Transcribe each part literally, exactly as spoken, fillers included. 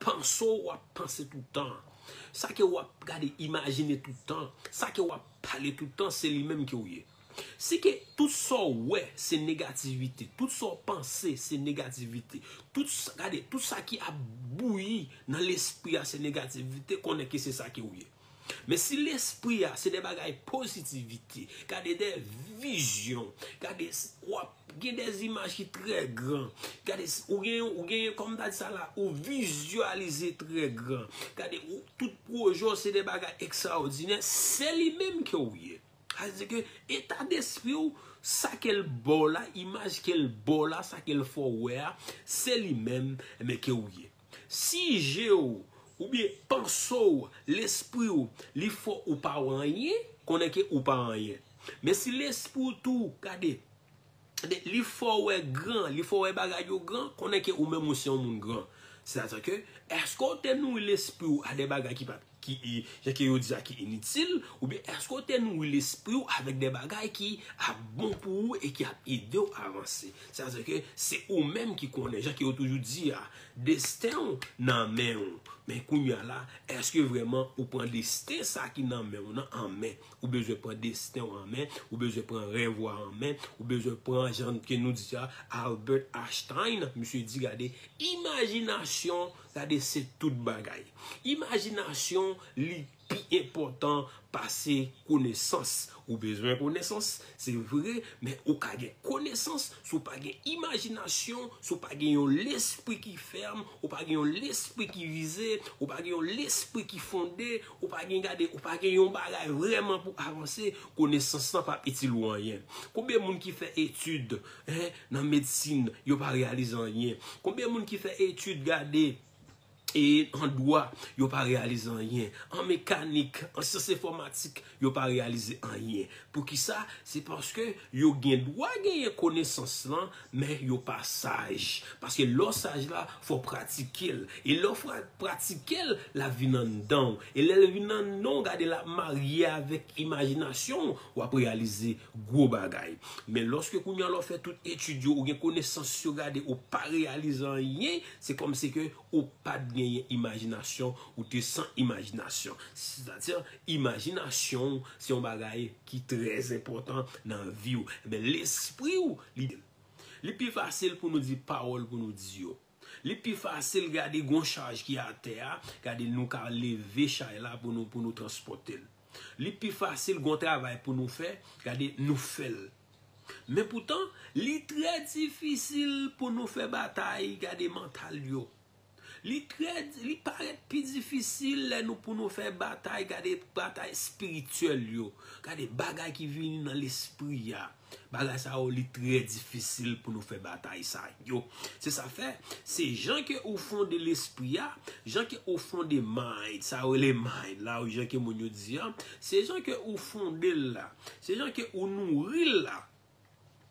panse w ap panse tout tan, sa ke w ap gade imajine tout tan, sa ke w ap pale tout tan, se li menm ke w ye. Si ke tout sa w wè se negativite, tout sa w panse se negativite, tout sa, gade, tout sa ki ap bouyi nan lespri a se negativite, konnen ke se sa ke w ye. Men si lespri a se de bagay pozitivite, gade de vizyon, gade s- w ap gen de imaj ki trè gran, gade s- ou gen, ou gen, kòm ta di sa la, ou vizyalize trè gran, gade ou, tout pwojè w se de bagay ekstraòdinè, se li menm ke w ye. Sa vle di ke eta despri w, sa ke l ba w la, imaj ke l ba w la, sa ke l fè w wè a, se li menm, men ke w ye. Si je w, oubyen panse w, lespri w, li fè w pa wè anyen, konnen ke ou pa anyen. Men si lespri w tou, gade, li fè w wè gran, li fè w wè bagay yo gran, konnen ke ou menm ou se yon moun gran. Sètadi ke, èske w te nouri lespri w a de bagay ki pa t ki, jan ke yo di a, ki initil, oubyen èske w te nouri lespri w avèk de bagay ki ap bon pou ou e ki ap ede w avanse? Sa vle di ke se ou menm ki konnen, jan ke yo toujou di a, desten w nan men w. Men kounye a la, èske vrèman ou pran desten sa ki nan men w nan an men? Ou bezwen pran desten w an men, ou bezwen pran rèv ou a an men, ou bezwen pran, jan ke nou di a, Albert Einstein, misye di, gade, imajinasyon, gade, se tout bagay. Imajinasyon, li pi enpòtan pase konesans. Ou bezwen konesans, se vre, men ou ka gen konesans, si w pa gen imajinasyon, si w pa gen yon lespri ki fèm, ou pa gen yon lespri ki vize, ou pa gen yon lespri ki fonde, ou pa gen, gade, ou pa gen yon bagay vrèman pou avanse, konesans lan p ap itil ou anyen. Konbyen moun ki fè etid, en, nan medsin, yo pa reyalize anyen? Konbyen moun ki fè etid, gade, e an dwa, yo pa reyalize anyen? An mekanik, an syans enfòmatik, yo pa reyalize anyen. Poukisa? Se paske yo gen dwa genyen konesans lan, men yo pa saj. Paske lè w saj la, fò w pratike l. E lè w fra- pratike l, l ap vin anndan w. E lè l vin anndan w, gade, l ap marye avèk imajinasyon w, w ap reyalize gwo bagay. Men lòske kounye a lè w fè tout etid yo, ou gen konesans yo, gade, ou pa reyalize anyen, se kòmsi ke ou pa t genyen imajinasyon, ou te san imajinasyon. Sètadi, imajinasyon w se yon bagay ki trè enpòtan nan vi w. Ebyen, lespri w, li, li pi fasil pou nou di pawòl pou nou di yo. Li pi fasil, gade, gon chaj ki atè a, gade, nou ka leve chay la pou nou, pou nou transpòte l. Li pi fasil, gon travay pou nou fè, gade, nou fè l. Men poutan, li trè difisil pou nou fè batay, gade, mantal yo. Li trè, li parèt pi difisil lè nou, pou nou fè batay, gade, batay espirityèl yo. Gade, bagay ki vini nan lespri a. Bagay sa yo, li trè difisil pou nou fè batay sa yo. Se sa fè, se jan ke ou fonde lespri a, jan ke ou fonde mind, sa yo rele mind la, wi, jan ke moun yo di a, se jan ke ou fonde l la, se jan ke ou nouri l la,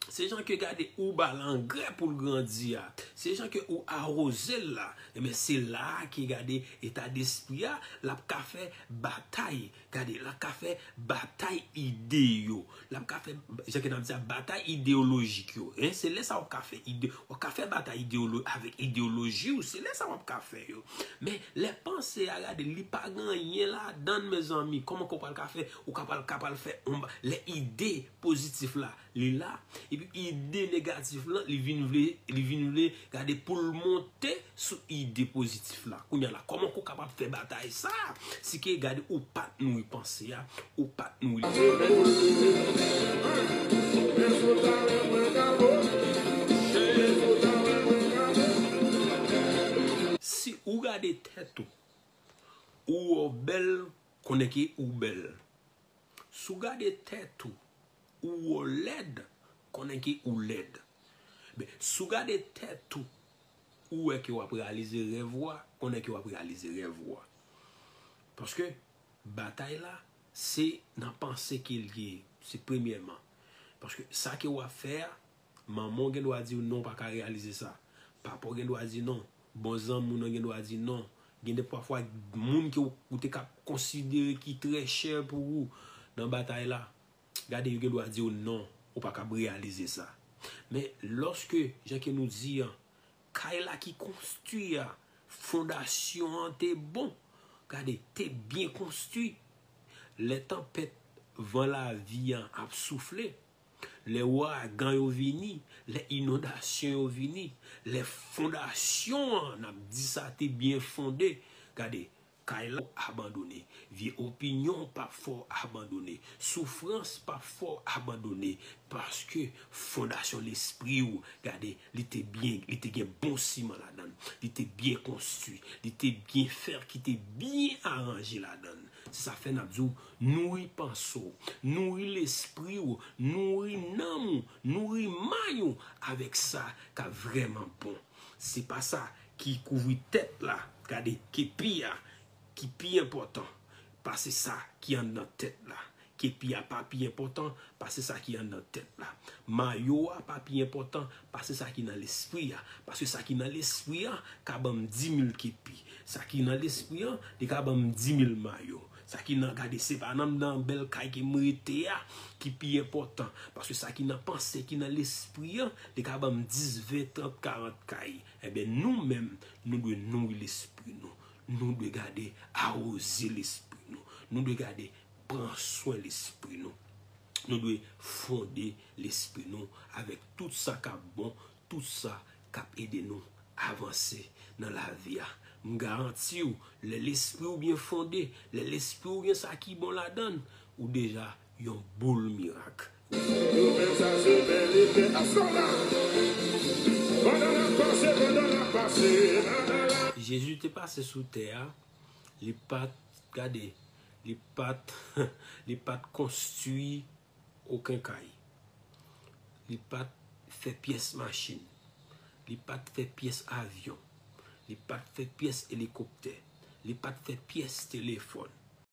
se jan ke, gade, ou ba l angrè pou l grandi a, se jan ke ou awoze l la, ebyen, se la a ke, gade, eta despri a, l ap ka fè batay. Gade, l ap ka fè batay ide yo. L ap ka fè, jan ke n ap di a, batay ideyolojik yo. Hein? Se lè sa w ap ka fè ide, w ap ka fè batay ideyolo, avèk ideyoloji w. Se lè sa w ap ka fè yo. Men, lè panse a, gade, li pa gen anyen ladan l, mezanmi. Kòman ke w pral ka fè? Ou ka pral, ka pral fè yon ba- lè ide pozitif la, li la. Epi ide negatif lan, li vin vle, li vin vle, gade, pou l monte sou ide pozitif la. Kounye a la, kòman ke w kapab fè batay sa? Si ke, gade, ou pa t nouri panse a, ou pa t nouri. Si ou gade tèt ou, ou wè w bèl, konnen ke ou bèl. Si w gade tèt ou, ou wè w lèd, konnen ke ou lèd. Men, si w gade tèt ou, ou wè ke w ap reyalize rèv ou a, konnen ke w ap reyalize rèv ou a. Paske batay la, se nan panse ke l ye, se premyèman. Paske sa ke w ap fè a, manman w gen dwa di w non, w pa ka reyalize sa. Papa w gen dwa di non. Bon zanmi w nan gen dwa di non. Gen de pafwa moun ke w, ou te ka konsidere ki trè chè pou ou nan batay la. Gade, yo gen dwa di w non, ou pa kab reyalize sa. Men lòske, jan ke nou di an, kay la ki konstwi a, Fondasyon an te bon. Gade, te byen konstwi. Lè tanpèt, van lavi an ap soufle, lè ouragan yo vini, lè inondasyon yo vini, lè fondasyon an, n ap di sa, te byen fonde, gade, kay la abandone. Vye opinyon p ap fè w abandone. Soufrans p ap fè w abandone. Paske fondasyon lespri w, gade, li te byen, li te gen bon siman ladan l. Li te byen konstwi. Li te gen fè ki te byen aranje ladan l. Se sa fè n ap di w, nouri panse w, nouri lespri w, nouri nanm ou, nouri may ou avèk sa k ap vrèman bon. Se pa sa ki kouvri tèt la, gade, kepi a, ki pi enpòtan pase sa ki anndan tèt la. Kepi a pa pi enpòtan pase sa ki anndan tèt la. Mayo a pa pi enpòtan pase sa ki nan lespri a. Paske sa ki nan lespri a ka ban m di mil kepi. Sa ki nan lespri a, li ka ban m di mil mayo. Sa ki nan, gade, se pa nan, nan bèl kay ke m rete a ki pi enpòtan. Paske sa ki nan panse, ki nan lespri a, li ka ban m dis, ven, trant, karant kay. Ebyen, nou menm, nou dwe nouri lespri nou. Nou dwe gade awoze lespri nou. Nou dwe gade pran swen lespri nou. Nou dwe fonde lespri nou avèk tout sa k ap bon, tout sa k ap ede nou avanse nan lavi a. M garanti w, lè lespri w byen fonde, lè lespri w gen sa ki bon ladan l, ou deja yon boul mirak. Yo fè sa se bèl efè. Askò la. Pandan n ap pase, pandan n ap pase, la, la, la. Jezi te pase sou tè a, li pa t, gade, li pa t, li pa t konstwi okenn kay. Li pa t fè pyès machin. Li pa t fè pyès avyon. Li pa t fè pyès elikoptè. Li pa t fè pyès telefòn.